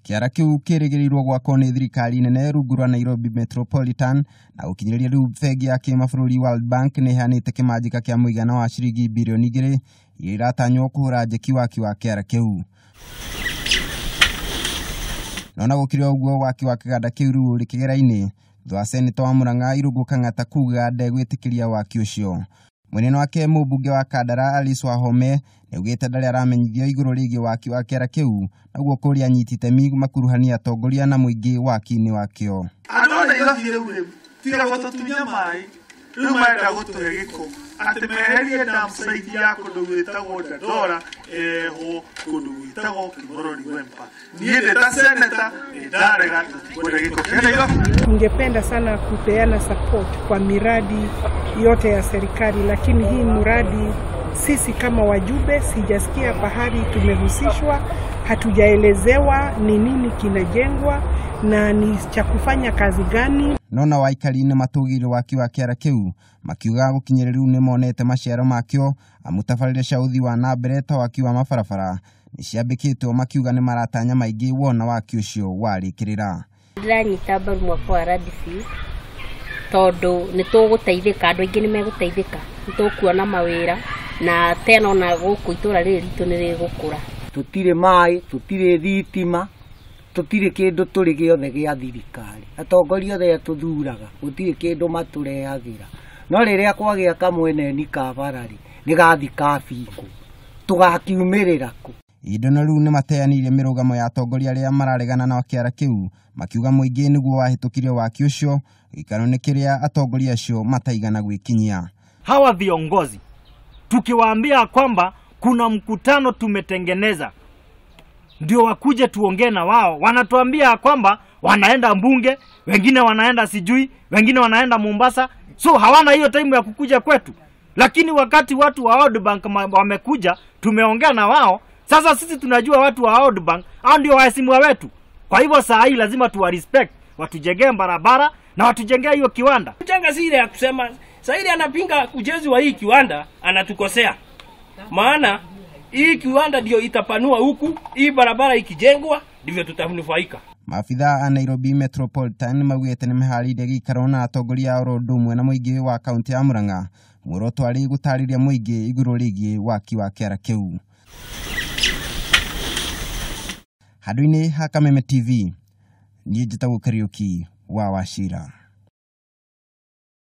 Kĩara kĩu kĩrĩgĩrĩirwo gwakwo nĩ thirikari nene rungu rwa Nairobi Metropolitan na gũkinyĩria rĩu bengi ya kĩmabũrũri World Bank nĩ ĩheanĩte kĩmanjĩka kĩa mũigana wa ciringi birioni 2 iria iratanywo kũhũra njeki waki wa kĩara kĩu. Nona gũkĩrĩ ũguo waki wa kĩganda kĩu rĩu ũrĩ kĩgera-inĩ thutha wa seneta wa Murang'a Irũngũ Kang'ata kuga ndegwĩtĩkĩria waki ũcio. Mwena wake mũmbunge wa Kandara Alice Wahome nĩaugĩte ndarĩ aramenyithio igũrũ rĩgiĩ waki wa kĩara kĩu naguo kũrĩa anyiti itemi makuruhania atongoria na mũingĩ waki-inĩ wakĩo. Andũ a Nairobi rĩu tiga gũtũtunya maĩ, rĩu marenda gũtũhe gĩko atĩ meherie dam site ya kũndũ gwĩtagwo Dandora ĩrehwo kũndũ gwĩtagwo Kimorori Wempa. Niĩ ndĩ ta seneta nĩ ndarega, tũtikwenda gĩko kĩa Nairobi. Tungependa sana kupeana support kwa miradi yote ya serikali, lakini hii mradi sisi kama wajumbe sijasikia pahali tumehusishwa, hatujaelezewa ni nini kinajengwa na ni cha kufanya kazi gani. Nona waikari nĩ matũgĩire waki wa kĩara kĩu makiuga gũkinyĩria rĩu nĩ monete maciaro makĩo amu tabarĩra cia ũthii wa na mbere ta waki wa mabarabara nĩ ciambĩkĩtwo, makiuga nĩ maratanya maingĩ wona waki ũcio warĩkĩrĩra. Ndĩranyita mbaru mwako wa Radfi tondũ nĩ tũgũteithĩka, andũ aingĩ nĩ megũteithĩka, nĩ tũkuona mawĩra na tena ona gũkũ itũra rĩrĩ ritũ nĩ rĩgũkũra. Tũtirĩ maĩ, tũtirĩ thitima, tũtirĩ kĩndũ tũrĩ gĩothe gĩa thirikari. Atongoria othe tũthuraga gũtirĩ kĩndũ matũrehagĩra, no rĩrĩa kwagĩa kamweneni ka bararĩ nĩ gathi kabingũ tũgakiumĩrĩra kũ. Indo na rĩu nĩ mateanĩirie mĩrũgamo ya atongoria arĩa mararegana na kĩara kĩu makiuga mũingĩ nĩguo wahĩtũkirie waki ũcio gĩikaro nĩ kĩrĩa atongoria acio mataigana gwĩkinyia. Hawa viongozi tukiwaambia kwamba kuna mkutano tumetengeneza ndio wakuje tuongee na wao, wanatuambia kwamba wanaenda mbunge, wengine wanaenda sijui, wengine wanaenda Mombasa, so hawana hiyo time ya kukuja kwetu. Lakini wakati watu wa World Bank wamekuja, tumeongea na wao, sasa sisi tunajua watu wa World Bank hao ndio waheshimiwa wetu. Kwa hivyo saa hii lazima tuwa respect, watujengee barabara na watujengee hiyo kiwanda. Mchanga si ile ya kusema, saa ile anapinga ujenzi wa hii kiwanda, anatukosea. Maana hii kiwanda ndio itapanua huku, hii barabara ikijengwa ndivyo tutanufaika. Maabithaa a Nairobi Metropolitan maugĩte nĩmeharĩirie gĩikaro na atongoria a oro ũndũ ũmwe na mũingĩ wa kaunti ya Murang'a muoroto arĩ gũtarĩria mũingĩ igũrũ rĩgiĩ waki wa kĩara kĩu. Handũ-inĩ ha Kameme TV, niĩ njĩtagwo Kariũki wa Wachira.